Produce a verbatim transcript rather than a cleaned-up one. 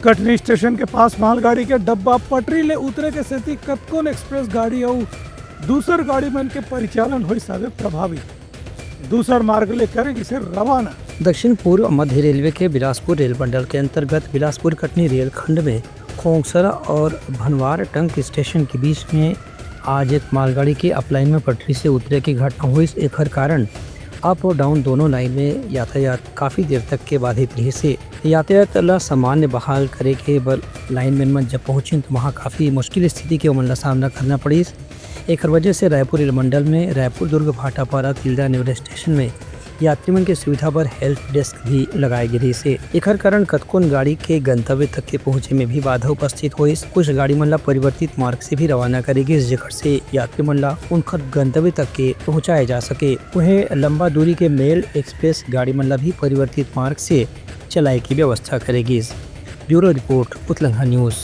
Katni station के पास मालगाड़ी के डब्बा पटरी ले उतरे के सेती कतकोन एक्सप्रेस गाड़ी अउ दूसर गाड़ी मन के परिचालन होइस हवे प्रभावित। दूसर मार्ग ले करे गिसे रवाना। दक्षिण पूर्व मध्य रेलवे के बिलासपुर रेल मंडल के अंतर्गत बिलासपुर कटनी रेलखंड में खोंगसरा और भनवार टंक स्टेशन के बीच में आज एक मालगाड़ी के अप लाइन में पटरी से उतरे के घटना होइस। एखर कारण अप और डाउन दोनों लाइन में यातायात काफी देर तक के बाधित रहिस हे। यातायात ला सामान्य बहाल करे के बर लाइनमैन मन जब पहुंचिन, तो वहां काफी मुश्किल स्थिति के ओमन ला सामना करना पड़िस। एखर वजह से रायपुर रेल मंडल में रायपुर दुर्ग भाटापारा तिल्दा नेवरा स्टेशन में यात्री मन के सुविधा बर हेल्प डेस्क भी लगाए गे रहिस हे। एखर कारण कतकोन गाड़ी के गंतव्य तक के पहुंचे में भी बाधा उपस्थित होइस। कुछ गाड़ी मन ला परिवर्तित मार्ग से भी रवाना करे गिस, जेकर से यात्री मन ला उनकर गंतव्य तक के पहुंचाए जा सके। उहें, लंबा दूरी के मेल एक्सप्रेस गाड़ी मन ला भी परिवर्तित मार्ग से चलाए की व्यवस्था करे गिस। ब्यूरो रिपोर्ट, उतलंघा न्यूज़।